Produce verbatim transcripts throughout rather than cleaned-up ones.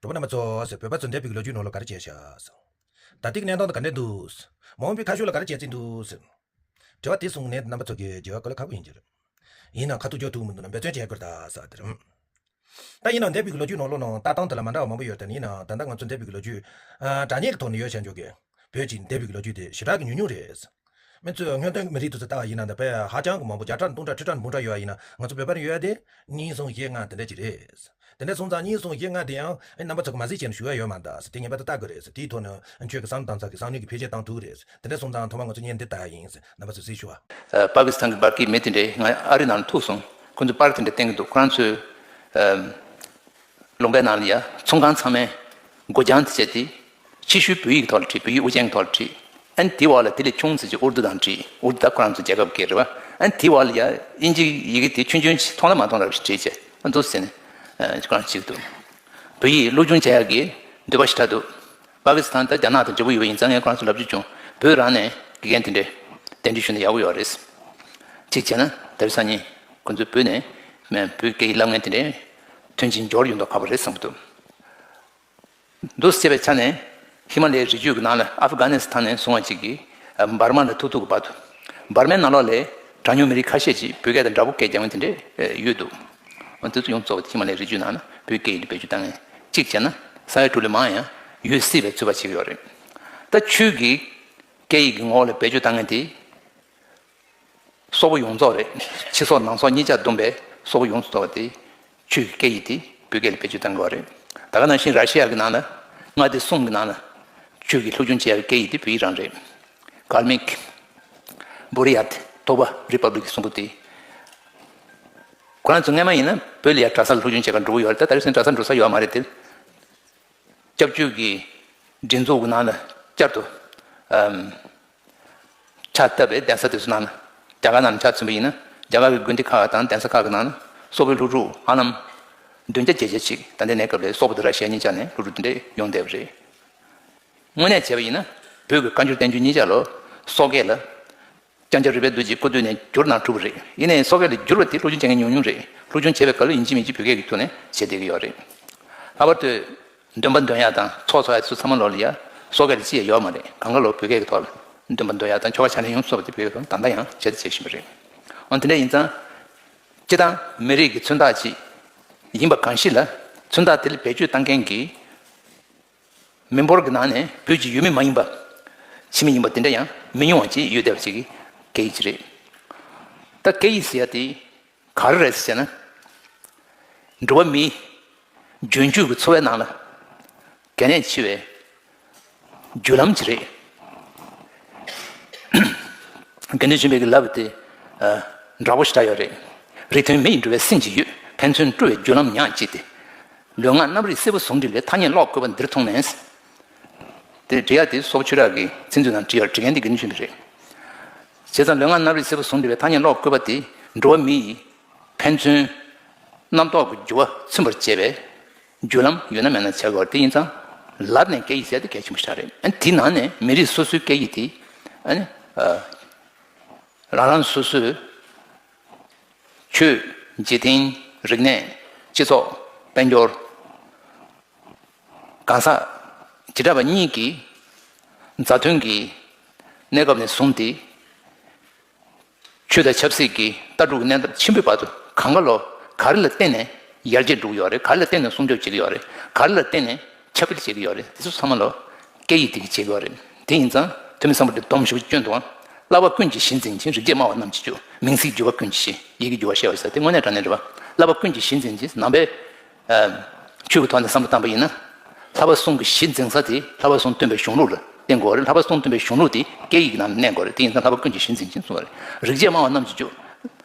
གྲོགས་པོ་རྣམ་པ་ཚོ་ཟེར། བོད་པ་ཚོ་འདས་པའི་ལོ་རྒྱུས་ནང་ལ་ག་རེ་བྱས་ཤག་ཟེར། ད་ལྟའི་གནས་སྟངས་དེ་ག་འདྲ་འདུག་ཟེར། མ་འོངས་པའི་ཁ་ཕྱོགས་ལ་ག་རེ་བྱེད་རྩིས་འདུག་ཟེར། དྲི་བ་དེ་གསུངས་ནས་རྣམ་པ་ཚོ་གིས་བརྗོད་པ་དཀའ་ལས་ཁག་པོ་ཡིན་གྱི་རེད། ཡིན་ནའང་ཁ་ཐུག་འཇོག་ཐུབ་མི་འདུག་ན་འབད་བརྩོན་བྱེད་དགོས་རེད་ད་ཟེར་དེ་རེད། ད་ཡིན་ནའང་འདས་པའི་ལོ་རྒྱུས་ནང་ལོགས་ནང་ལྟ་སྟངས་དེ་ལ་མ་འདྲ་བ་མང་པོ་ཡོད་རེད། ཡིན་ནའང་ད་ལྟ་ང་ཚོ་འདས་པའི་ལོ་རྒྱུས་ཨ་དྲ་བརྙན་གྱི་ཐོག་ནས་ཡོད་བྱས་འཇོག་གི། བོད་ཀྱི་འདས་པའི་ལོ་རྒྱུས་དེ་ཞེ་དྲག་གི་ཉུང་ཉུང་རེད། མི་ཚོས་སྔོན་ཐོན་མི་རིགས་དེ་ཚོ་ལྟ་བ་ཡིན་ན་འདི་དཔེ་ཧ་ཅང་གི་མང་པོ་བརྒྱ་ཕྲག་སྟོང་ཕྲག་ཁྲི་ཕྲག་འབུམ་ཕྲག་ཡོད་པ་ཡིན་ན། ང་ཚོ་བོད་པར་ཡོད་དེ་གཉིས་གསུམ་བཞི་ལྔ་དེ་འདྲ་ཅིག་རེད། དེ་འདྲ་སོང་ཙང་གཉིས་གསུམ་བཞི་ལྔ་དེ་ཡང་ཨེ་རྣམ་པ་ཚོ་གིས་མ་གཟིགས་བྱས་ནས་ཞུ་ཡ་ཡོད་མ་རེད་ཟེར། དེ་ངེས་པར་དུ་ལྟ་དགོས་རེད་ཟེར། དེའི་ཐོག་ནས་ཁྱོད་ཀྱི་བསམ་བློ་བཏང་ས་གི་བསམ་བློ་གི་འཕེལ་རྒྱས་བཏང་ཐུབ་རེད་ཟེར། དེ་འདྲ་སོང་ཙང་ཐོག་མར་ང་ཚོ་བརྙན་འདི་ལྟ་ཡ་ཡིན་ཟེར། རྣམ་པ་ཚོས་གཟིགས་ཞུ་བ། ཨ། པ་ཀི་སི་ཐན་གྱི་འབར་གས་མི་དེ་འདྲས་ང་ཨ་རི་ནང་ལ་ཐུག་སོང་། ཁོ་ཚོས་པར་དེ་འདྲ་བསྟན་གྱི་འདུག་ཁོ་རང་ཚོས། ཨ། ལུང་པའི་ནང་ལ་ཡ་ཚོང་ཁང་ཚང་མའི་སྒོ་བྱང་དེ་བྱས་ཏེ། ཕྱི་ཤུལ་བོད་ཡིག་ཐོག་ལ་བྲིས། བོད་ཡིག་དབུ་ཅན་གྱི་ཐོག་ལ་བྲིས། ཨ་ནི་དེའི་འོག་ལ་དེ་ལས་ཆུང་ཙམ་ཅིག་ཨུར་དུ་དང་བྲིས། ཨུར་དུ་ད་ཁོ་རང་ཚོ་རྒྱལ་ཁབ་སྐད་རེད་བ། ཨ་ནི་དེའི་འོག་ལ་ཡ་དབྱིན་ཇིའི་ཡི་གེ་དེ་ཆུང་ཆུང་ཅིག་མཐོང་ལ་མ་མཐོང་རབས་ཤིག་བྲིས་བྱས། ཨ། འདུག་ཟེར་ནས་ཁོ་རང་བྲིས་འདུག་བོད་ཡིག་སློབ་སྦྱོང་བྱེད་ཡག་གི་འདོད་པ་ཞེ་དྲག་འདུག་པ་ཀི་སི་ཐན་དང་རྒྱ་ནག་དང་འབྲེལ་བ་ཡོད་པ་ཡིན་ཙང་ངས་ཁོ་རང་ཚོ་ལབ་རྒྱུ་བྱུང་། བོད་རང་ནས་དགེ་རྒན་དེ་འདྲས་གདན་འདྲེན་ཞུས་ན་ཡག་པོ་ཡོད་རེད། གཅིག་བྱས་ན་དེ་རིང་སང་ཉིན་ཁོ་ཚོས་བོད་ནས་བོད་སྐད་ཡིག་བསླབ་མཁན་དེ་འདྲས་ཐོན་གྱི་འབྱོར་ཡོང་མདོག་ཁ་པོ་རེད་བསམ་གྱི་འདུག་འདུག་སེ་བྱས་པའི་ཆ་ནས་ཧི་མ་ལའི་རི་རྒྱུད་ཀྱི་ནང་ལ་ཨབ་གྷ་ནི་སི་ཐན་ནས་བཟུང་བ་ཅིག་གིས་འབར་མ་ལ་ཐུག་ཐུག་གི་བར་དུ། འབར་མའི་ནང་ལོགས་ལ་གྲངས་ཉུང་མི་རིགས་ཁ་ཤས་ཅིག་བོད་སྐད་དང་འདྲ་པོ་སྐད་རྒྱག་མཁན་དེ་འདྲས་ཡོད་འདུག་འོ་དེ་ཚོ་ཡོངས་རྫོགས་པ་དེ་ཧི་མ་ལའི་རི་རྒྱུད་ནང་ལ་བོད་སྐད་ཡིག་འདི་བེད་སྤྱོད་བཏང་མཁན། གཅིག་བྱས་ན་ས་ཡ་དྲུག་ལས་མང་ཡང་ཡོད་སྲིད་པའི་ཚོད་དཔག་བྱེད་ཀྱི་ཡོད་རེད། ད་ཆོས་ཀྱི་སྐད་ཡིག་གི་ངོ་བོ་ལ་བེད་སྤྱོད་བཏང་མཁན་དེ། སོག་པོ་ཡོངས་རྫོགས་རེད། ཕྱི་སོག་ནང་སོག་གཉིས་ཆ་བསྡོམས་པའི་སོག་པོ་ཡོངས་སུ་རྫོགས་པ་དེ་ཆོས་ཀྱི་སྐད་ཡིག་དེ་བོད་སྐད་ལ་བེད་སྤྱོད་གཏང་དགོས་པ་རེད། ད་ག་ནང་བཞིན་ར་ཤི་ཡ་གི་ནང་ལ་མངའ་སྡེ་གསུམ་གྱི་ནང་ལ་ཆོས་ཀྱི་སློབ་སྦྱོང་བྱེད་ཡག་གི་སྐད་ཡིག་དེ་བོད་ཡིག་རང་རེད། ཀལ་མིག་བོ་རི་ཡ་ཐི་ཐོ་བ་རི་པབ་ལིག་གསུམ་པོ་དེ། ཁོ་རང་ཚོ་སྔས་མ་ཡིན་ན་བོད་ལ་ཡ་གྲྭ་སར་སློབ་སྦྱོང་བྱེད་གར་འགྲོ་གི་ཡོད་རེད། ད་ད་རེས་སང་གྲྭ་སར་འགྲོ་ས་ཡོད་མ་རེད་དེ། སྐྱབས་བཅོལ་གྱི་སྒྲིག་འཛུགས་ཀྱི་ནང་ལ་བསྐྱར་དུ་ཨམ། ཕྱག་བཏབ་པའི་གདན་ས་དེ་ཚོ་ནང་ལ། རྒྱ་གར་ནང་ལ་ཆ་མཚོན་པ་ཡིན་ན་རྒྱ་གར་གྱི་དགོན་སྡེ་ཁག་དང་གདན་ས་ཁག་གི་ནང་ལ་སོག་པོའི་སློབ་ཕྲུག་ཧ་ལམ་བདུན་བརྒྱ་བརྒྱད་བརྒྱ་ཅིག་ད་ལྟའི་གནས་སྐབས་ལ་སོག་པོ་དང་ར་ཤི་ཡ་གཉིས་ཆ་ནས་སློབ་ཕྲུག་དེ་འདྲས་ཡོང་བསྡད་པ་རེད། དངོས་གནས་བྱས་པ་ཡིན་ན་བོད་ཀྱི་བཀའ་འགྱུར་བསྟན་འགྱུར་གཉིས་ཆ་ལོ་སོག་སྐད་ལ་ལྕང་སྐྱ་རུས་པའི་རྡོ་རྗེས་སྐུ་དུས་ནས་བསྒྱུར་གནང་གྲུབ་པ་རེད། ཡིན་ནའི་སོག་སྐད་ལ་བསྒྱུར་བ་དེ་སློབ་སྦྱོང་བྱེད་མཁན་ཉུང་ཉུང་རེད། སློབ་སྦྱོང་བྱེད་པའི་སྐབས་ལ་ཡིན་གཅིག་མིན་གཅིག་བོད་སྐད་ཀྱི་ཐོག་ནས་བྱེད་བསྡད་ཀྱི་ཡོད་རེད། ལྷག་པར་དུ་འདོན་པ་འདོན་ཡག་དང་ཚོགས་འཚོགས་ཡག་དེ་ཚོ་ཚང་མ་ལོག་ལ་ཡ་སོག་སྐད་ལ་ཅི་ཡང་ཡོད་མ་རེད། གང་ག་ལོག་བོད་སྐད་ཀྱི་ཐོག་ལ་འདོན་པ་འདོན་ཡག་དང་ཆོ་ག་ཕྱག་ལེན་ཡོངས་སུ་རྫོགས་པ་དེ་བོད་སྐད་ཐོག་ད་ལྟ་ཡང་བྱས་དང་བྱེད་བཞིན་པ་རེད། འོ་དེ་འདྲ་ཡིན་ཙང་། སྤྱིར་བཏང་མི་རིགས་ཀྱི་མཚོན་རྟགས་ཅིག་ཡིན་པ་གང་ཞིག་ལ་མཚོན་རྟགས་དེ་ལ་བེད་སྤྱོད་བཏང་མཁན་གྱི་མི་འབོར་གྱི་ནང་ནས་བོད་ཀྱི་ཡུལ་མི་མ་ཡིན་པ། ཕྱི་མི་ཡིན་པ་དེ་འདྲ་ཡང་མི་ཉུང་བ་ཅིག་ཡོད་བསྡད་པ་ཅིག་གི་སྐད་ཡིག་ཅིག་རེད། ད་སྐད་ཡིག་ཟེར་ཡ་དེ་ག་རེ་རེད་ཟེར་ན། འགྲོ་བ་མིའི་རྒྱུན་སྤྱོད་ཀྱི་འཚོ་བའི་ནང་ལ་གལ་གནད་ཆེ་བའི་བརྒྱུད་ལམ་ཅིག་རེད། དགེ་འདུན་ཆོས་འཕེལ་གྱིས་ལབ་པ་དེ་ཨ་འདྲ་པོ་ཞེ་དྲག་ཡོད་རེད། རིགས་མཐུན་མི་ཡི་འགྲོ་བའི་སེམས་ཀྱི་ཡུལ། ཕན་ཚུན་བསྐྲུན་པའི་རྒྱུ་ལམ་ཉག་གཅིག་སྟེ། ལུས་ངག་རྣམ་རིག་སྲིད་པ་ཟུང་འབྲེལ་བའི། ཐ་སྙད་ཀློག་དགོས་པ་འདིར་མཐོང་ནས། དེ་འབྲི་ཡག་དེ་སོག་པོ་ཆོས་གྲགས་ཀྱི་ཚིག་མཛོད་ནང་བྲིས་ཡོད་རེད། འབྲི་མཁན་དེ་དགེ་འདུན་ཆོས་འཕེལ་རེད། བྱས་ཙང་ལུས་ངག་རྣམ་རིག་སྲིད་པ་ཟུང་འབྲེལ་བའི་ཐ་སྙད་ཀློག་དགོས་པ་དེ་འགྲོ་བ་མི་ཡི་ཕན་ཚུན་རྣམ་རྟོག་གི་རྒྱུ་བ་མཚོན་པར་བྱེད་པའི་རྒྱུ་ལམ་ཡོད་ན་མེད་ན་ཆགས་ཀྱི་ཡོད་རེད། དེ་ཡིན་ཙང་ལར་ནས་སྐད་ཡིག་ཟེར་དེ་གལ་ཆེན་པོ་ཞིག་རེད། ཨ་ནི་དེའི་ནང་ནས་མི་རིགས་སོ་སོའི་སྐད་ཡིག་དེ་ཨ་ནི་ཨ་རང་རང་སོ་སོའི་ཆོས་འཇིག་རྟེན་རིག་གནས་སྤྱི་ཚོགས་དཔལ་འབྱོར་གང་ཟག་བྱེ་བྲག་པ་གཉིས་ཀྱི་མཛའ་མཐུན་གྱི་གནས་སྐབས་ནས་བཟུང་སྟེ། ཆོས་དང་ཆབ་སྲིད་ཀྱི་ལྟ་གྲུབ་ཀྱི་གནས་སྟངས་ཆེན་པོའི་བར་དུ་གང་ག་ལོ་ག་རེ་ལ་བརྟེན་ནས་ཡར་རྒྱས་འགྲོ་གི་ཡོད་རེད། ག་རེ་ལ་བརྟེན་ནས་སྲུང་སྐྱོབ་བྱེད་ཀྱི་ཡོད་རེད། ག་རེ་ལ་བརྟེན་ནས་ཁྱབ་སྤེལ་བྱེད་ཀྱི་ཡོད་རེད། དེ་ཚོ་ཚང་མ་ལོ་སྐད་ཡིག་དེ་གིས་བྱེད་ཀྱི་ཡོད་རེད། དེ་ཡིན་ཙང་ཐོན་མི་སམ་བྷོ་ཊས་སྡོམ་ཞིབ་བསྐྱོན་འདུག་ཨང་། བསླབ་པ་ཀུན་གྱི་གཞི་འཛིན་ཅིང་། རིགས་བརྒྱད་སྨྲ་བ་རྣམས་ཀྱི་རྒྱུ། མིང་ཚིག་བརྗོད་པ་ཀུན་གྱི་གཞི། ཡི་གེ་བསྒྱུར་བ་བཤད་པ་ཟེར་དེ་དངོས་གནས་དྲང་གནས་རེད་པ། བསླབ་པ་ཀུན་གྱི་གཞི་འཛིན་ཅིང་། ནང་པའི་ཨ་ཆོས་ཀྱི་ཐོག་ནས་བསམ་བློ་བཏང་པ་ཡིན་ན། བསླབ་པ་གསུམ་གྱི་གཞི་འཛིན་ས་དེ་བསླབ་པ་གསུམ་སྟོན་པའི་གཞུང་ལུགས་ལ་བརྟེན་དགོས་རེད། བསླབ་པ་གསུམ་སྟོན་པའི་གཞུང་ལུགས་དེ་སྐད་ཡིག་ནང་ལ་གནས་དགོས་རེད། དེ་ཡིན་ཙང་བསླབ་པ་ཀུན་གྱི་གཞི་འཛིན་ཅིང་གསུངས་པ་རེད། རིགས་བརྒྱད་སྨྲ་བ་རྣམས་ཀྱི་རྒྱུ།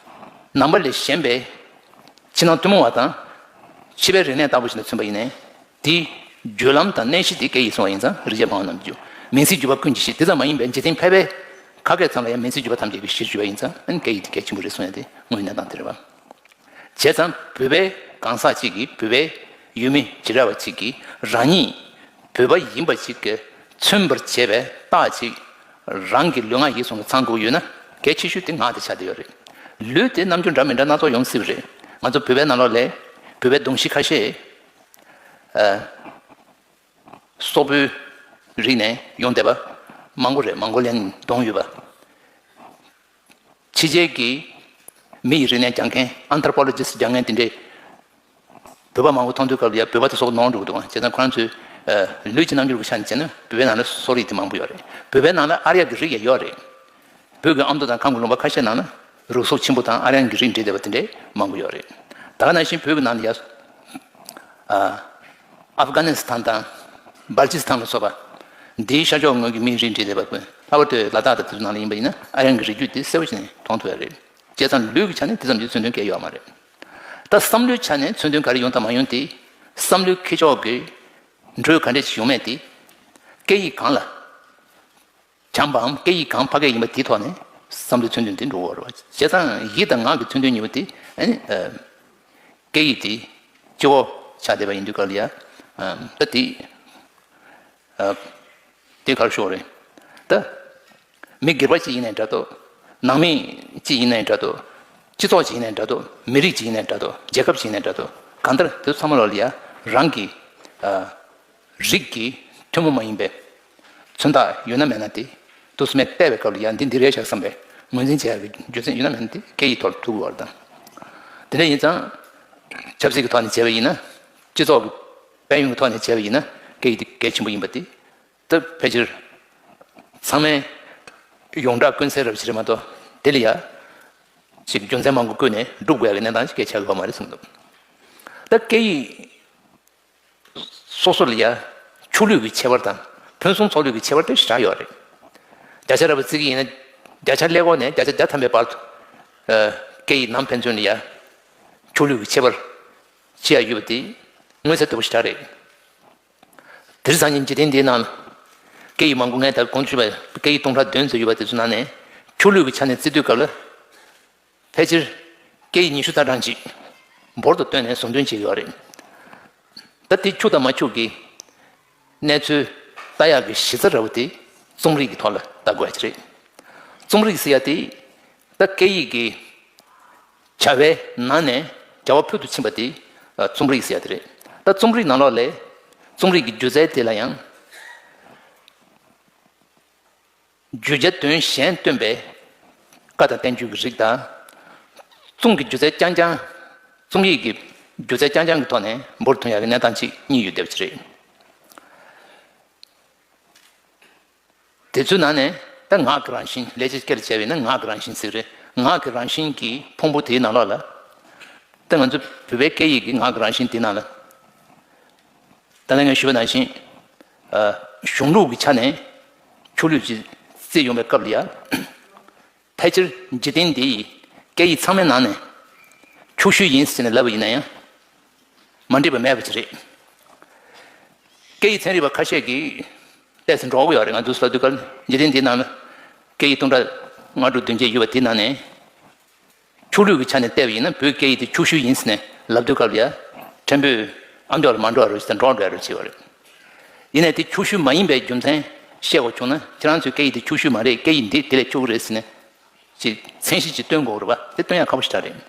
ནང་པ་ལས་གཞན་པའི་ཕྱི་ནང་ཐུན་མོང་བ་དང་། ཕྱི་པའི་རིག་གནས་ལྟ་བུ་ཞིག་ལ་མཚོན་པ་ཡིན་ནའི། དེའི་བརྒྱུད་ལམ་དང་གནས་གཞི་དེ་སྐད་ཡིག་གསུངས་པ་ཡིན་ཙང་རིགས་བརྒྱད་སྨྲ་བ་རྣམས་ཀྱི་རྒྱུ། མིང་ཚིག་བརྗོད་པ་ཀུན་གྱི་གཞི། དེ་ཙམ་མ་ཡིན་པའི་འཇིག་རྟེན་ཕལ་པའི་ཁ་སྐད་ཚང་ལ་ཡང་མིང་ཚིག་བརྗོད་པ་ཐམས་ཅད་ཀྱི་གཞིར་གྱུར་པ་ཡིན་ཙང་ཨ་ནི་སྐད་ཡིག་དེ་གལ་ཆེན་པོ་རེད་གསུངས་ཡ་དེ་དངོས་ཡོད་གནས་སྟངས་དེ་རེད་པ། བྱས་ཙང་བོད་པའི་གང་ཟག་ཅིག་གིས་བོད་པའི་ཡུལ་མི་བྱེ་བྲག་པ་ཅིག་གིས་རང་ཉིད་བོད་པ་ཡིན་པ་ཅིག་གི་མཚོན་པར་བྱེད་པའི་རྟགས་ཅིག་རང་གི་ལུས་ངག་ཡིད་གསུམ་ལ་ཚང་དགོས་ཡོད་ན་གལ་ཆེ་ཤོས་དེ་ངག་དེ་ཆགས་བསྡད་ཡོད་རེད། ལུས་དེ་རྣམ་འགྱུར་འདྲ་མི་འདྲ་སྣ་ཚོགས་ཡོང་སྲིད་པ་རེད། ང་ཚོ་བོད་པའི་ནང་ལོགས་ལ་བོད་པའི་གདོང་བཞི་ཁ་ཤས། ཨ། སོག་པོའི་རིགས་ནས་ཡོང་བསྡད་པ་མང་པོ་རེད། མོང་གོ་ལི་ཡན་གདོང་ཡོད་པ། ཕྱི་རྒྱལ་གྱི་མི་ཡི་རིག་གནས་སྦྱང་མཁན་ཨན་ཐར་པོ་ལོ་ཇི་སི་སྦྱང་མཁན་དེ་འདྲས་བོད་པ་མང་པོ་མཐོང་དུས་སྐབས་ལ་ཡ་བོད་པ་དེ་སོག་ནོར་འགྲོ་གི་འདུག་བྱས་ཙང་ཁོ་རང་ཚོས་ལུས་ཀྱི་རྣམ་འགྱུར་གྱི་ཆ་ནས་བྱས་ན་བོད་པའི་ནང་ལ་སོག་རིགས་དེ་མང་པོ་ཡོད་རེད། བོད་པའི་ནང་ལ་ཨར་ཡ་གི་རིགས་ཡང་ཡོད་རེད། བོད་ཀྱི་ཨ་མདོ་དང་ཁམས་ཀྱི་ལུང་པ་ཁ་ཤས་ནང་ལ་རུ་སོག་ཆེན་པོ་དང་ཨར་ཡན་གྱི་རིགས་འདྲེས་བསྡད་པ་དེ་འདྲས་མང་པོ་ཡོད་རེད། ད་ག་ནང་བཞིན་བོད་ཀྱི་ནང་ལ་ཡ། ཨ་ཨབ་གྷ་ནི་སི་ཐན་དང་སྦལ་ཅི་སི་ཐན་ལ་སོགས་པ་འདིའི་ཤར་ཕྱོགས་ངོས་ཀྱི་མིའི་རིགས་འདྲེས་བསྡད་པ་ཀུན་ལྷག་པར་དུ་ལ་དྭགས་དང་དེ་ཚོ་ནང་ལ་ཡིན་པ་ཡིན་ན་ཨར་ཡན་གྱི་རིགས་རྒྱུད་དེ་གསལ་པོ་བྱས་ནས་མཐོང་ཐུབ་ཡ་རེད། བྱས་ཙང་ལུས་ཀྱི་ཆ་ནས་དེ་ཙམ་གྱི་མཚོན་དོན་གལ་ཡོད་མ་རེད། ད་བསམ་བློའི་ཆ་ནས་མཚོན་དོན་ག་རེ་ཡོང་དང་མ་ཡོང་དེ་བསམ་བློའི་འཁྱེར་ཕྱོགས་ཀྱི་འགྲོས་ག་འདྲས་ཞིག་ཡོང་མེད་དེ་སྐད་ཡིག་གང་ལ། བྱམས་པའམ་སྐད་ཡིག་གང་ཕ་སྐད་ཡིན་པ་དེའི་ཐོག་ནས་བསམ་བློའི་མཚོན་དོན་དེ་འགྲོ་གི་ཡོད་རེད་བ། བྱས་ཙང་ཡིད་དང་ངག་གི་མཚོན་དོན་གཉིས་པོ་དེ་ཨ་ནི་ཨ་སྐད་ཡིག་དེ་སྤྱི་བོ་ཆགས་བསྡད་པ་ཡིན་དུས་སྐབས་ལ་ཡ་ཨ་ད་དེ་ཨ་དེ་ག་རེ་ཞུ་དགོས་རེད། ད་མི་སྒེར་པ་གཅིག་ཡིན་ནའི་འདྲ་འདུག་ནང་མི་གཅིག་ཡིན་ནའི་འདྲ་འདུག་སྤྱི་ཚོགས་གཅིག་ཡིན་ནའི་འདྲ་འདུག་མི་རིགས་གཅིག་ཡིན་ནའི་འདྲ་འདུག་རྒྱལ་ཁབ་གཅིག་ཡིན་ནའི་འདྲ་འདུག་གང་ལྟར་དེ་ཚོ་ཚང་མ་ལོག་ལ་ཡ་རང་གི་ཨ། རིགས་ཀྱི་ཐུན་མོང་མ་ཡིན་པའི་མཚོན་རྟགས་ཡོད་ན་མེད་ན་དེ་དུས་སུ་མེད་བལྟས་པའི་སྐབས་ལ་ཡང་འདི་འདི་རེད་ཤག་བསམ་པའི་ངོས་འཛིན་བྱེད་ཡག་གི་རྒྱུ་མཚན་ཡོད་ན་མེད་ན་དེ་སྐད་ཡིག་ཐོག་ལ་ཐུག་དགོས་པ་དང་། དེ་འདྲ་ཡིན་ཙང་ཆབ་སྲིད་ཀྱི་ཐོག་ནས་བྱས་པ་ཡིན་ན་སྤྱི་ཚོགས་ཀྱི་དཔལ་ཡོན་གྱི་ཐོག་ནས་བྱས་པ་ཡིན་ན་སྐད་ཡིག་དེ་གལ་ཆེན་པོ་ཡིན་པ་དེ་ད་ཕལ་ཆེར་ཚང་མས་ཡོངས་གྲགས་ཀུན་གསལ་རབ་ཆེ་རེད་མ་གཏོགས་དེ་ལ་ཡང་ཅིག་རྒྱུ་མཚན་མང་པོ་བཀོད་ནས་སྒྲུབ་དགོས་ཡག་གི་གནས་སྟངས་ཤིག་གལ་ཆགས་ཀྱི་ཡོད་མ་རེད་བསམ་འདུག་ད་སྐད་ཡིག་སོ་སོ་ལ་ཡ་ཆོས་ལུགས་ཀྱི་ཁྱད་པར་དང་ཕུན་སུམ་ཚོགས་ལུགས་ཀྱི་ཁྱད་པར་དེ་ཞེ་དྲག་ཡོད་རེད། བརྒྱ་ཆ་ར་བ་བརྩི་གི་ཡིན་ན་བརྒྱ་ཆ་ཀླད་ཀོར་ནས་བརྒྱ་ཆ་བརྒྱ་ཐམ་པའི་བར་དུ་ཨ་སྐད་ཡིག་ནང་ཕན་ཚུན་ལ་ཡ་ཆོས་ལུགས་ཀྱི་ཁྱད་པར་ཅི་ཡང་ཡོད་པ་དེ་མངོན་གསལ་དོད་པོ་ཞེ་དྲག་རེད། དེ་རིང་སང་ཉིན་འཇིག་རྟེན་འདིའི་ནང་ལ་སྐད་ཡིག་མང་པོ་ངས་ད་གོང་ཞུས་པ་སྐད་ཡིག་སྟོང་ཕྲག་བདུན་ཙམ་ཡོད་པ་དེ་ཚོའི་ནང་ནས་ཆོས་ལུགས་ཀྱི་ཆ་ནས་བརྩི་དུས་སྐབས་ལ། ཕལ་ཆེར་སྐད་ཡིག་ཉི་ཤུ་རྩ་གྲངས་ཅིག་འབོར་དུ་བཏོན་ནས་ཟུང་འདོན་བྱེད་ཀྱི་ཡོད་རེད། ད་དེ་ཆོས་དང་མ་ཆོས་ཀྱི་གནས་ཚུལ་ལྟ་ཡག་གི་གཞི་རྩ་ར་བ་དེ་རྩོམ་རིག་གི་ཐོག་ལ་ལྟ་དགོས་ཀྱི་རེད། རྩོམ་རིག་ཟེར་ཡ་དེ་ད་སྐད་ཡིག་གི་བྱ་བའི་ནང་ནས་བྱ་བ་ཕུལ་དུ་ཕྱིན་པ་དེ་རྩོམ་རིག་ཟེར་ཡ་དེ་རེད། ད་རྩོམ་རིག་ནང་ལོགས་ལས་རྩོམ་རིག་གི་སྒྱུ་རྩལ་དེ་ལ་ཡང་། བརྗོད་བྱ་དོན་གཞན་སྟོན་པའི་བཀའ་དང་བསྟན་བཅོས་ཀྱི་རིགས་དང་། རྩོམ་གྱི་སྒྱུ་རྩལ་རྐྱང་རྐྱང་རྩོམ་ཡིག་གི་སྒྱུ་རྩལ་རྐྱང་རྐྱང་གི་ཐོག་ནས་འབུར་ཐོན་ཡག་གི་གནས་སྟངས་གཅིག་གཉིས་ཡོད་བསྡད་པ་ཅིག་རེད། དེ་ཚོའི་ནང་ནས་ད་ངག་གི་རང་བཞིན་ལས་ཀྱི་སྐད་ལ་བྱས་པ་ཡིན་ན་ངག་གི་རང་བཞིན་ཟེར་གི་རེད། ངག་གི་རང་བཞིན་གྱི་ཕུང་པོ་དེའི་ནང་ལོགས་ལ། ད་ང་ཚོ་བོད་པའི་སྐད་ཡིག་གི་ངག་གི་རང་བཞིན་དེའི་ནང་ལ། ད་ལན་ངས་ཞུས་པ་ནང་བཞིན། ཨ་གཞུང་ལུགས་ཀྱི་ཆ་ནས་ཆོས་ལུགས་ཀྱི་རྩིས་ཡོང་བའི་སྐབས་ལ་ཡ། ཕལ་ཆེར་འཇིག་རྟེན་འདི་ཡི་སྐད་ཡིག་ཚང་མའི་ནང་ནས་ཆོས་ཞུ་ཡིན་ཟེར་ནས་ལབ་པ་ཡིན་ན་ཡང་། མ་འགྲིག་པ་མེད་པ་ཅིག་རེད། སྐད་ཡིག་ཚན་རིག་པ་ཁ་ཤས་ཀྱིས་ཏོག་ཙམ་འགྲོ་གི་ཡོད་རེད། ང་ཚོས་ལབ་དུས་སྐབས་འཇིག་རྟེན་འདིའི་ནང་ལ་སྐད་ཡིག་སྟོང་ཕྲག་ལྔ་དྲུག་བདུན་བརྒྱད་ཡོད་པ་དེའི་ནང་ནས། ཆོས་ལུགས་ཀྱི་ཆ་ནས་བལྟས་པ་ཡིན་ན་བོད་སྐད་ཡིག་དེ་ཆོས་ཞུ་ཡིན་ཟེར་ནས་ལབ་དུས་སྐབས་ལ་ཡ། ཕྲན་བུ་ཨ་མདོ་ལ་མ་འགྲོ་བ་རེད་ཟེར་འགྲོ་འགྲོ་ཡ་རེད་བྱས་པ་རེད། ཡིན་ནའི་དེ་ཆོས་ཞུ་མ་ཡིན་པའི་རྒྱུ་མཚན་བཤད་དགོས་བྱུང་ན་ཁྱེད་རང་ཚོའི་སྐད་ཡིག་དེ་ཆོས་ཞུ་མ་རེད། སྐད་ཡིག་འདི་དེ་ལས་ཆོས་ཀྱི་རེད་ཟེར་ནས་ཅིག་མཚན་གཞི་ཅིག་སྟོན་དགོས་རེད་པ། དེ་སྟོན་ཡ་ཁག་པོ་ཞེ་དྲག་རེད།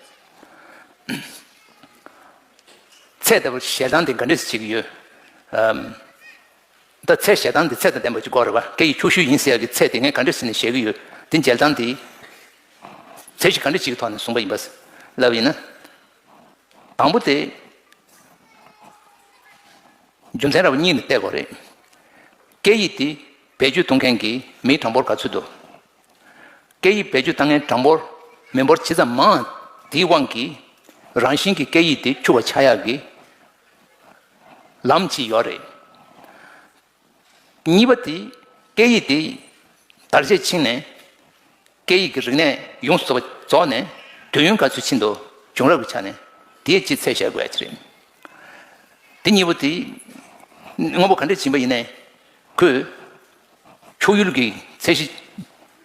ཚད་ལྟ་བུ་ཞལ་ཐང་དེ་ག་འདྲས་སེ་བྱེད་ཀྱི་ཡོད། ཨམ། ད་ཚད་ཞལ་ཐང་འདི་ཚད་དང་ལྡན་པ་ཅིག་དགོས་རེད་པ། སྐད་ཡིག་ཆོས་ཞུ་ཡིན་ཟེར་ཡག་གི་ཚད་དེ་ངས་ག་འདྲ་ཟེར་ནས་བཞག་གི་ཡོད། དེ་འཇལ་སྟངས་དེ་ཚད་གཞི་ག་འདྲ་ཅིག་གི་ཐོག་ནས་བཟུང་པ་ཡིན་པ་ལབ་ཡིན་ན། དང་པོ་དེ་རྒྱུ་མཚན་འདྲ་པོ་གཉིས་ནས་བལྟས་དགོས་རེད། སྐད་ཡིག་དེ་བེད་སྤྱོད་གཏོང་མཁན་གྱི་མིའི་གྲངས་འབོར་ག་ཚོད་འདུག་སྐད་ཡིག་བེད་སྤྱོད་བཏང་མཁན་གྲངས་འབོར་མི་འབོར་ཇི་ཙམ་མང་དེའི་དབང་གིས་རང་བཞིན་གྱིས་སྐད་ཡིག་དེ་འཕྱུར་བ་ཆགས་ཡག་གི་ལམ་གཅིག་ཡོད་རེད། གཉིས་པ་དེ་སྐད་ཡིག་དེ་དར་རྒྱས་ཕྱིན་ནས་སྐད་ཡིག་གི་རིག་གནས་ཡོངས་སུ་རྫོགས་ནས་དུས་ཡུན་ག་ཚོད་ཕྱིན་འདུག་བྱུང་རབས་ཀྱི་ཆ་ནས་དེའི་སྤྱི་ཚད་བཤད་དགོས་ཡ་ཅིག་རེད། དེ་གཉིས་པོ་དེ་དངོས་པོ་ག་འདྲས་ཕྱིན་པ་ཡིན་ནའི་ཁོས་ཕྱོགས་ཡུལ་གྱི་ཚད་གཞི་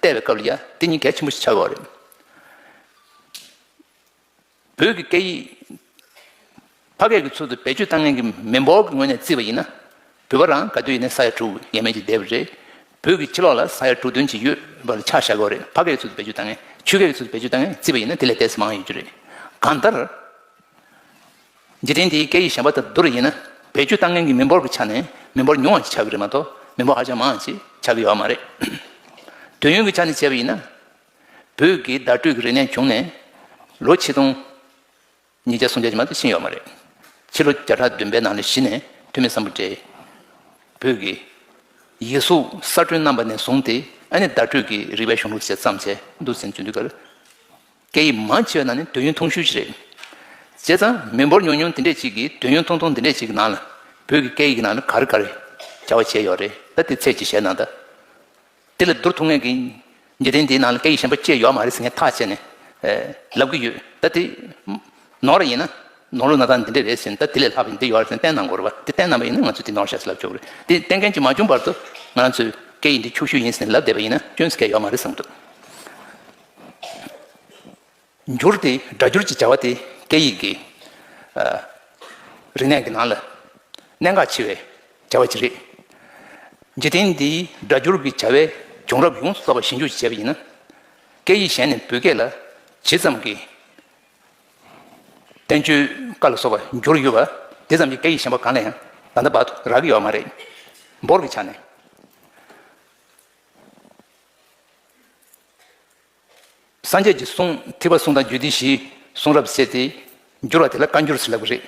བལྟས་པའི་སྐབས་ལ་ཡ་དེ་གཉིས་གལ་ཆེན་པོ་ཞིག་ཆགས་ཡོད་རེད། བོད་ཀྱི་སྐད་ཡིག་ཕ་སྐད་ཀྱི་ཚུལ་དུ་བེད་སྤྱོད་བཏང་མཁན་གྱི་མི་འབོར་གྱི་ངོས་ནས་བརྩིས་པ་ཡིན་ན། བོད་པ་རང་ག་དུས་ཡིན་ནའི་ས་ཡ་དྲུག་ཡས་མས་ཅིག་བསྡད་པ་རེད། བོད་ཀྱི་ཕྱི་ལོགས་ལ་ས་ཡ་དྲུག་བདུན་ཅིག་ཡོད་པ་ལ་ཆ་བཞག་དགོས་རེད། ཕ་སྐད་ཀྱི་ཚུལ་དུ་བེད་སྤྱོད་བཏང་མཁན་ཆོས་སྐད་ཀྱི་ཚུལ་དུ་བེད་སྤྱོད་བཏང་མཁན་བརྩིས་པ་ཡིན་ན་དེ་ལས་ཏོག་ཙམ་མང་ཡོད་རྒྱུ་རེད། གང་ལྟར། འཇིག་རྟེན་འདིའི་སྐད་ཡིག་གཞན་པ་དང་བསྡུར་ཡིན་ན། བེད་སྤྱོད་བཏང་མཁན་གྱི་མི་འབོར་གྱི་ཆ་ནས་མི་འབོར་ཉུང་བ་ཞིག་ཆགས་ཀྱི་རེད་མ་གཏོགས་མི་འབོར་ཧ་ཅང་མང་བ་ཞིག་ཆགས་ཀྱི་ཡོད་མ་རེད། དུས་ཡུན་གྱི་ཆ་ནས་བྱས་པ་ཡིན་ན། བོད་ཀྱི་བརྡ་སྤྲོད་ཀྱི་རིག་གནས་བྱུང་ནས་ལོ་ཆིག་སྟོང་ཉིས་བརྒྱ་སུམ་བརྒྱ་ཅིག་མ་གཏོགས་ཕྱིན་ཡོད་མ་རེད། ཕྱི་ལོ་བརྒྱ་ཕྲག་བདུན་པའི་ནང་ལ་གཞི་ནས་ཐོན་མི་སམ་བྷོ་ཊས་བོད་ཀྱི་ཡིག་གཟུགས་གསར་སྐྲུན་གནང་པ་ནས་བཟུང་སྟེ། ཨ་ནི་བརྡ་སྤྲོད་ཀྱི་རིག་པའི་གཞུང་ལུགས་ཞེས་བརྩམས་བྱས་འདུག་ཟིན་རྒྱུ་འདུག་གར། སྐད་ཡིག་མང་ཆེ་བའི་ནང་ནས་དུས་ཡུན་ཐུང་ཤོས་ཤིག་རེད། བྱས་ཙང་མི་འབོར་ཉུང་ཉུང་འདི་འདྲས་ཅིག་གིས་དུས་ཡུན་ཐུང་ཐུང་འདི་འདྲས་ཅིག་གི་ནང་ལ་བོད་ཀྱི་སྐད་ཡིག་གི་ནང་ལ་ག་རེ་ག་རེ་བྱ་བ་བྱས་ཡོད་རེད། ད་དེ་ཚད་ཅིག་བཤད་ན་ད། དེ་ལ་བསྡུར་ཐུབ་མཁན་གྱི་འཇིག་རྟེན་འདིའི་ནང་ལ་སྐད་ཡིག་གཞན་པ་ཅི་ཡང་ཡོད་མ་རེད་ཟེར་མཁན་ཐག་བཅད་ནས་ཨེ་ལབ་ཀྱི་ཡོད། ད་དེ་ནོར་ཡིན་ན་ནོར་ལུགས་གནས་སྟངས་འདི་འདྲ་རེད་ཟེར་ནས། ད་དེ་ལས་ལྷག་པའི་འདི་ཡོད་རེད་ཟེར་ནས་བསྟན་གནང་དགོས་རེད་པ། དེ་བསྟན་གནང་པ་ཡིན་ན་ང་ཚོས་དེ་ནོར་ཤག་ཟེར་ལབ་ཆོག་གི་རེད། དེ་བསྟན་མཁན་གྱིས་མ་བྱུང་བར་དུ་ང་རང་ཚོས་སྐད་ཡིག་འདི་འཁྱོག་ཤོས་ཡིན་ཟེར་ནས་ལབ་བསྡད་པ་ཡིན་ན་སྐྱོན་ཟེར་མཁན་ཡོད་མ་རེད་བསམ་འདུག་འགྱུར་ཏེ་སྒྲ་སྒྱུར་གྱི་བྱ་བ་དེ་སྐད་ཡིག་གི་ཨ་རིག་གནས་ཀྱི་ནང་ལ་གནད་འགག་ཆེ་བའི་བྱ་བ་ཅིག་རེད། འཇིག་རྟེན་འདིའི་སྒྲ་སྒྱུར་གྱི་བྱ་བའི་བྱུང་རབས་ཡོངས་སུ་རྫོགས་པ་ཞིབ་འཇུག་བྱས་པ་ཡིན་ན། སྐད་ཡིག་གཞན་ནས་བོད་སྐད་ལ་ཇི་ཙམ་གྱི་བསྟན་བཅོས་བཀའ་ལ་སོགས་པ་བསྒྱུར་ཡོད་པ་དེ་ཙམ་གྱིས་སྐད་ཡིག་གཞན་པ་གང་ལ་ཡང་ད་ལྟ་བར་དུ་རག་གི་ཡོད་མ་རེད། འབོར་གྱི་ཆ་ནས། སངས་རྒྱས་ཀྱི་གསུང་ཐེག་པ་གསུང་དང་རྒྱུད་སྡེ་བཞིའི་གསུང་རབ་བཤད་དེ། བསྒྱུར་བ་དེ་ལ་བཀའ་འགྱུར་ཟེར་ལབ་ཀྱི་རེད།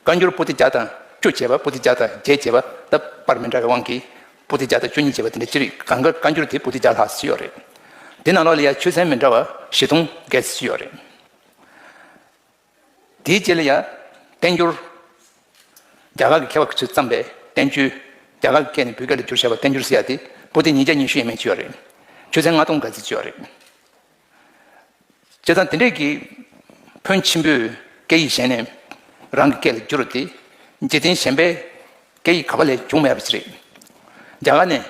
བཀའ་འགྱུར་པོ་ཏི་བརྒྱ་དང་བཅུ་བྱས་པ། པོ་ཏི་བརྒྱ་དང་བརྒྱད་བྱས་པ། ད་པར་མི་འདྲ་བའི་དབང་གིས་པོ་ཏི་བརྒྱ་དང་བཅུ་གཉིས་བྱས་པ་དེ་འདྲ་ཅི་རིགས་གང་ག་བཀའ་འགྱུར་དེ་པོ་ཏི་བརྒྱ་ལྷག་ཙམ་ཡོད་རེད། དེ་ནང་ལོགས་ལ་ཡང་ཆོས་ཚན་མི་འདྲ་བ་བཞི་སྟོང་བརྒལ་ཙམ་ཡོད་རེད། དེའི་རྗེས་ལ་ཡང་བསྟན་འགྱུར། རྒྱ་གར་གྱི་མཁས་པ་ཚོས་བརྩམས་པའི་བསྟན་བཅོས། རྒྱ་གར་གྱི་སྐད་ནས་བོད་སྐད་ལ་བསྒྱུར་བྱས་པ་བསྟན་འགྱུར་ཟེར་ཡ་དེ་པོ་ཏི་ཉིས་བརྒྱ་ཉི་ཤུ་ཡས་མས་ཅིག་ཡོད་རེད། ཆོས་ཚན་ལྔ་སྟོང་འགའ་ཙམ་ཅིག་ཡོད་རེད། བྱས་ཙང་དེ་འདྲས་ཀྱི་ཕོན་ཆེན་པོས་སྐད་ཡིག་གཞན་ནས་རང་གི་སྐད་ལ་བསྒྱུར་བ་དེ་འཇིག་རྟེན་གཞན་པའི་སྐད་ཡིག་ག་པ་ལས་བྱུང་མེད་པ་ཞིག་རེད། རྒྱ་གར་ནས་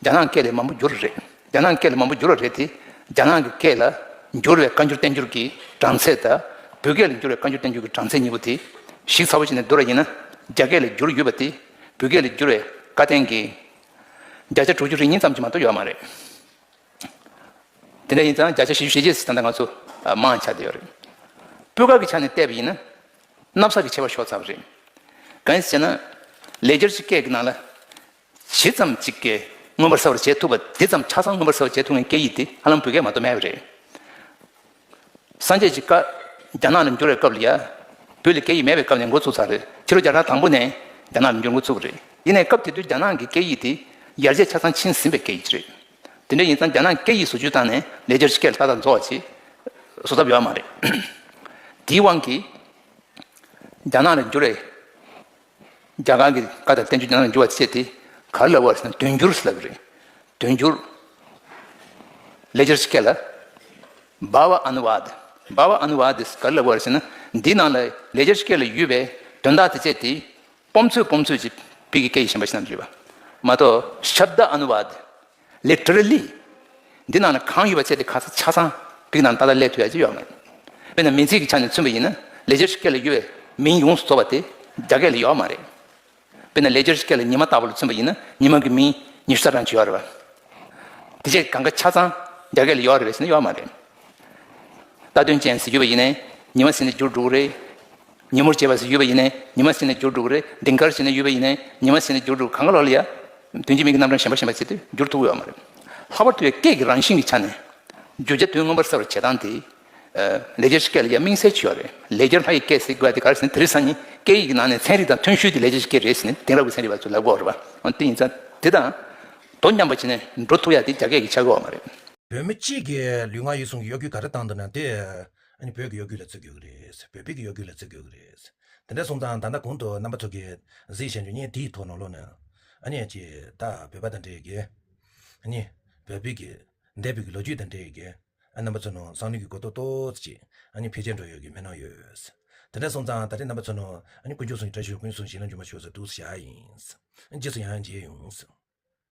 རྒྱ་ནག་སྐད་ལ་མང་པོ་བསྒྱུར་བ་རེད། རྒྱ་ནག་སྐད་ལ་མང་པོ་བསྒྱུར་བ་རེད་དེ། རྒྱ་ནག་གི་སྐད་ལ་བསྒྱུར་བའི་བཀའ་འགྱུར་བསྟན་འགྱུར་གྱི་གྲངས་ཚད་དང་། བོད་སྐད་ལ་བསྒྱུར་བའི་བཀའ་འགྱུར་བསྟན་འགྱུར་གྱི་གྲངས་ཚད་གཉིས་པོ་དེ་ཞིབ་ཚགས་པོ་བྱས་ནས་བསྡུར་བ་ཡིན་ན། རྒྱ་སྐད་ལ་བསྒྱུར་ཡོད་པ་དེ་བོད་སྐད་ལ་བསྒྱུར་བའི་བཀའ་བསྟན་གྱི་བརྒྱ་ཆ་དྲུག་ཅུ་རེ་གཉིས་ཙམ་ཅིག་མ་གཏོགས་ཡོད་མ་རེད། དེ་འདྲ་ཡིན་ཙང་བརྒྱ་ཆ་བཞི་བཅུ་ཞེ་བརྒྱད་ཙམ་ད་ལྟ་ང་ཚོ་ཨ་མང་ཆགས་བསྡད་ཡོད་རེད། སྤུས་ཀ་གི་ཆ་ནས་བལྟས་པ་ཡིན་ན། གནམ་ས་གི་ཁྱད་པར་ཤོར་ཚར་བ་རེད། གང་ཡིན་ཟེར་ན། ལེགས་སྦྱར་གྱི་སྐད་ཀྱི་ནང་ལ་ཇི་ཙམ་ཅིག་གིས་མངོན་པར་གསལ་བར་བྱེད་ཐུབ་པ། དེ་ཙམ་ཆ་ཚང་མངོན་པར་གསལ་བར་བྱེད་ཐུབ་མཁན་སྐད་ཡིག་དེ་ཧ་ལམ་བོད་སྐད་མ་གཏོགས་མེད་པ་རེད། སངས་རྒྱས་ཀྱི་བཀའ་རྒྱ་ནག་ལ་འགྱུར་བའི་སྐབས་ལ་ཡ། བོད་ལ་སྐད་ཡིག་མེད་པའི་སྐབས་ནས་འགོ་ཚུགས་ཚར་རེད། ཕྱི་ལོ་བརྒྱ་ཕྲག་དང་པོ་ནས་རྒྱ་ནག་ལ་འགྱུར་འགོ་ཚུགས་པ་རེད། ཡིན་ནའི་སྐབས་དེ་དུས་རྒྱ་ནག་གི་སྐད་ཡིག་དེ་ཡར་རྒྱས་ཆ་ཚང་ཕྱིན་ཟིན་པའི་སྐད་ཡིག་རེད། དེ་འདྲ་ཡིན་ཙང་རྒྱ་ནག་སྐད་ཡིག་བཟོ་བཅོས་བཏང་ནས་ལེགས་སྦྱར་གྱི་སྐད་ལ་ཏག་ཏག་རྫོགས་པ་ཅིག་བཟོ་ཐབས་ཡོད་མ་རེད། དེའི་དབང་གིས་རྒྱ་ནག་ལ་འགྱུར་བའི། རྒྱ་གར་གྱི་བཀའ་དང་བསྟན་བཅོས་རྒྱ་ནག་ལ་འགྱུར་བ་བྱས་ཏེ་ག་རེ་ལབ་པ་རེད་ཟེར་ན། དོན་སྒྱུར་ཟེར་ལབ་ཀྱི་རེད། དོན་སྒྱུར། ལེགས་སྦྱར་གྱི་སྐད་ལ་བྷ་ཝ་ཨ་ནུ་ཝཱ་ད། བྷ་ཝ་ཨ་ནུ་ཝཱ་ད་ཟེར་ག་རེ་ལབ་པ་རེད་ཟེར་ན། འདིའི་ནང་ལ་ལེགས་སྦྱར་གྱི་སྐད་ལ་ཡོད་པའི་དོན་དག་དེ་བྱས་ཏེ་སྤོམ་ཚོད་སྤོམ་ཚོད་ཅིག་བོད་ཀྱི་སྐད་ཡིག་གཞན་པ་ཞིག་ནང་དུ་ཡོད་པ་མ་གཏོགས། ཤབྡ་ཨ་ནུ་ཝཱ་ད། ལི་ཊི་ར་ལི། འདི་ནང་ལ་གང་ཡོད་པ་བྱས་ཏེ་ག་ས་ཆ་ཚང་བོད་ནང་ཏག་ཏག་སླེབས་ཐུབ་ཡ་ཅིག་ཡོད་མ་རེད། དཔེར་ན་མིང་ཚིག་གི་ཆ་ནས་མཚོན་པ་ཡིན་ན། ལེགས་སྦྱར་སྐད་ལ་ཡོད་པའི་མིང་ཡོངས་སུ་རྫོགས་པ་དེ་རྒྱ་སྐད་ལ་ཡོད་མ་རེད། དཔེར་ན་ལེགས་སྦྱར་སྐད་ལ་ཉི་མ་ལྟ་བུ་ལ་མཚོན་པ་ཡིན་ན། ཉི་མ་གི་མིང་ཉི་ཤུ་རྩ་གྲངས་ཅིག་ཡོད་རེད་པ། དེ་བྱས་གང་ག་ཆ་ཚང་རྒྱ་སྐད་ལ་ཡོད་རེད་པས་ཟེར་ན་ཡོད་མ་རེད། རྟ་སྟོན་ཅན་ཟེར་ཡོད་པ་ཡིན་ནའི་ཉི་མ་ཟེར་ནས་བསྒྱུར་འགྲོ་གི་རེད། ཉིན་མོར་བྱེད་པ་ཟེར་ཡོད་པ་ཡིན་ནའི་ཉི་མ་ཟེར་ནས་བསྒྱུར་འགྲོ་གི་རེད། ལྡིང་དཀར་ཟེར་ནས་ཡོད་པ་ཡིན་ནའི་ཉི་མ་ཟེར་ནས་བསྒྱུར་འགྲོ། གང་ག་ལོགས་ལ་ཡ་དོན་གྱི་མིང་གི་རྣམ་གྲངས་གཞན་པ་གཞན་པ་བྱས་ཏེ་བསྒྱུར་ཐུབ་ཀྱི་ཡོད་མ་རེད། ལྷག་པར་དུ་ཡ་སྐད་ཀྱི་རང་བཞིན་གྱི་ཆ་ནས་བརྗོད་བྱ་དོན་མངོན་པར་གསལ་བར་བྱེད་སྟངས་དེ། ཨ། ལེགས་སྦྱར་སྐད་ལ་ཡ་དམིགས་བསལ་ཅིག་ཡོད་རེད། ལེགས་སྦྱར་ལྷ་ཡི་སྐད་ཟེར་དགོས་ཡ་དེ་ག་རེ་ཟེར་ན། དེ་རིང་སང་ཉིན་སྐད་ཡིག་གི་ནང་ནས་ཚན་རིག་དང་མཐུན་ཤོས་དེ་ལེགས་སྦྱར་སྐད་རེད་ཟེར་ནས་དེང་རབས་ཀྱི་ཚན་རིག་པ་ཚོས་ལབ་ཀྱི་ཡོད་རེད་པ། འོ་དེ་ཡིན་ཙང་དེ་དང་དོ་མཉམ་པ་བྱས་ནས་འགྲོ་ཐུབ་ཡ་དེ་རྒྱ་སྐད་ཀྱིས་ཆགས་ཀྱི་ཡོད་མ་རེད། བོད་མི་གཅིག་གིས་ལུས་ངག་ཡིད་གསུམ་གྱི་གཡོ་སྒྱུ་ག་རེ་བཏང་འདུག་ན་དེ་ཨ་ནི་བོད་ཀྱི་གཡོ་སྒྱུ་ལ་བརྩི་དགོས་ཀྱི་རེད། བོད་པའི་གི་གཡོ་སྒྱུ་ལ་བརྩི་དགོས་ཀྱི་རེད། དེ་འདྲ་སོང་ཙང་ད་ལྟ་གོང་དུ་རྣམ་པ་ཚོ་གིས་གཟིགས་བཞིན་དུ་ངས་དེའི་ཐོག་ནང་ལོགས་ནས་ཨ་ནི་ཅིག་ད་བོད་པ་དང་འབྲེལ་གྱི་ཨ་ནི་བོད་པའི་གི་འདས་པའི་གི་ལོ་རྒྱུས་དང་འབྲེལ་གྱི་ཨ་རྣམ་པ་ཚོ་ནང་བསམ་བློའི་གི་གོ་རྟོགས་ཏོག་ཙམ་ཅིག་ཨ་ནི་འཕེལ་རྒྱས་འགྲོ་ཡོད་ཀྱི་སྨོན་ལམ་ཡོད། དེ་འདྲ་སོང་ཙང་ད་རེས་རྣམ་པ་ཚོ་ནང་ཨ་ནི་དཀོན་མཆོག་གསུམ་གྱི་བཀྲ་ཤིས་ཤོག་ཀུན་གསུང་བྱིན་རླབས་འཇོམས་པ་ཤོག་ཟེར་འདུག་སེ་བཞག་ཡིན། རྗེས་སུ་ཡང་ཡང་མཇལ་ཡོང་།